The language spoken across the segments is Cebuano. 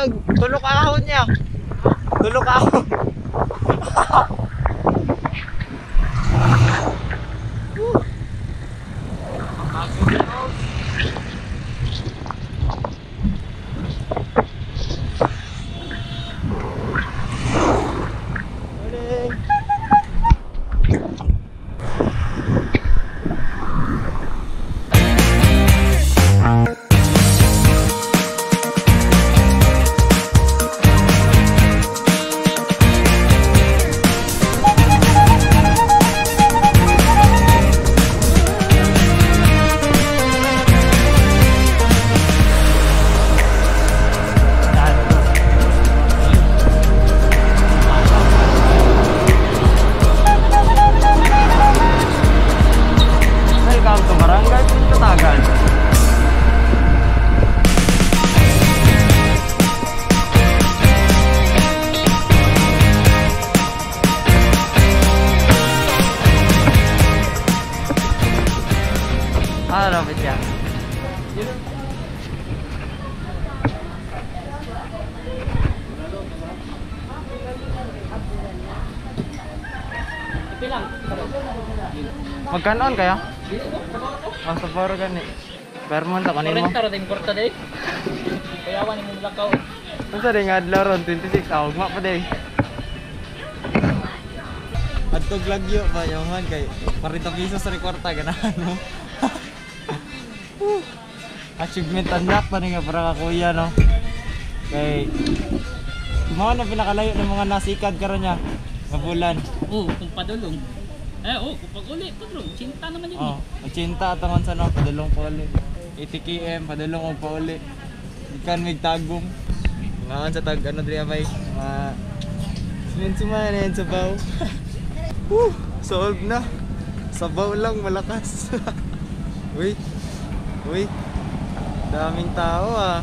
tag tulok ahon niya. Tulok ahon. Welcome to Barangay Pintatagan. Ah, rapid ya. Magkanoon kaya? Ah, sa paro gani. Vermont ako nimo. 40 ra din kwarta day. Kuyawan nimo lakaw. Unsa day nga adlaw ron 26 ah, ugma pa day. Adtog lagyo ba yaman kay 40 pesos ra kwarta ganahan mo. Achievement unlock pa ni nga para ka kuya no. Kay mao na pinakalayo ng mga nasikad karon niya. Nga bulan. Oh, kung padulong. Eh, oh, kung pag-uli, padulong. 80 naman yun. Oh, 80 atangon sa no, padulong pa uli. 80 km padulong og pauli. Ikan mig tagong. Ngaon sa tag ano diri abay, ma suman na yan sabaw. Woo, solved na. Sabaw lang malakas. Uy. Uy. Daming tao ah.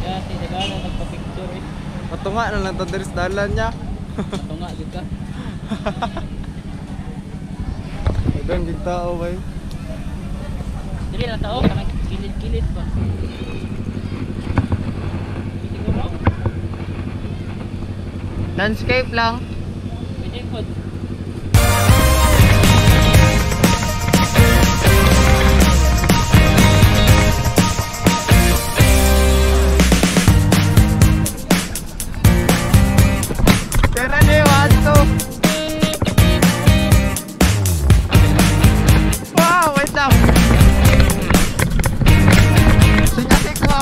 Dati nagana nagpa-picture eh. Patunga na lang to diri sa dalan niya. Patunga gyud ka. Dagang gid tao bay. Dili lang tao kanang kilid-kilid ba. Siguro. Landscape lang. Pwede pod. Tara ni, 1, 2. Wow, wait lang. Sikasik mo.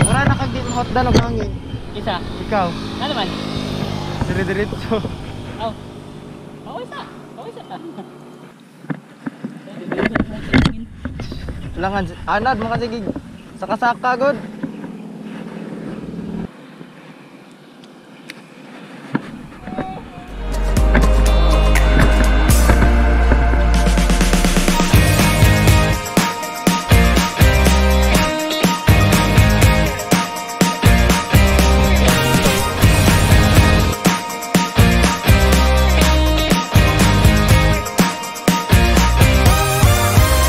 Wala na kag hot dan og hangin. Isa. Ikaw, Ano naman? dire-diretso. Oh. Okay sa. Okay sa ta. Langan, anad mo kasi gig. Saka-saka god.